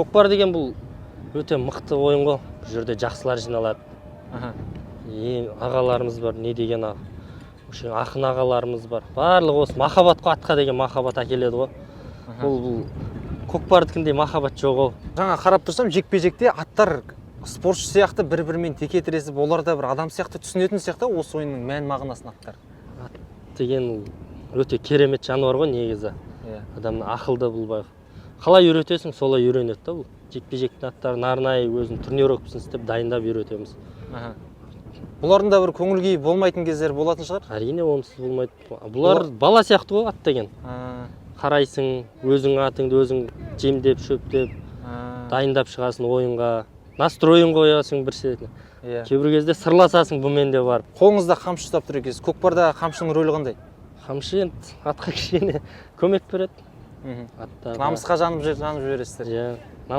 Көкпар деген бұл өте мықты ойын ғой. Бұл жерде жақсылар жиналады. Ең ағаларымыз бар, не деген вообще ақын ағаларымыз бар. Барлығы осы махаббат қой, атқа деген махаббат әкеледі ғой. Бұл көкпардікіндей махаббат жоқ ғой. Жаңа қарап тұрсам, жекпе жекте аттар спортшы сияқты бір бірімен теке тіресіп, олар да бір адам сияқты түсінетін сияқты осы ойынның мән мағынасын аттар. Ат деген ол өте керемет жануар ғой негізі. Адамның ақылды бұл байқ. Қалай үйретесің, солай үйренеді да бұл. Жекпе жектің аттарын арнайы өзінің тренировкасын істеп, дайындап үйретеміз. Бұлардың да бір көңіл күйі болмайтын кездері болатын шығар? Әрине, онсыз болмайды. Бұлар бала сияқты ғой ат деген. Қарайсың, өзің атыңды өзің жемдеп, шөптеп, дайындап шығасың ойынға, настройын қоясың бір шетіне. Кейбір кезде сырласасың бұмен де барып. Қолыңызда қамшы ұстап тұр екенсіз. Көкпарда қамшының рөлі қандай? Қамшы енді атқа кішкене көмек береді. Аттарға. Намысқа жанып, жанып жібересіздер. Иә.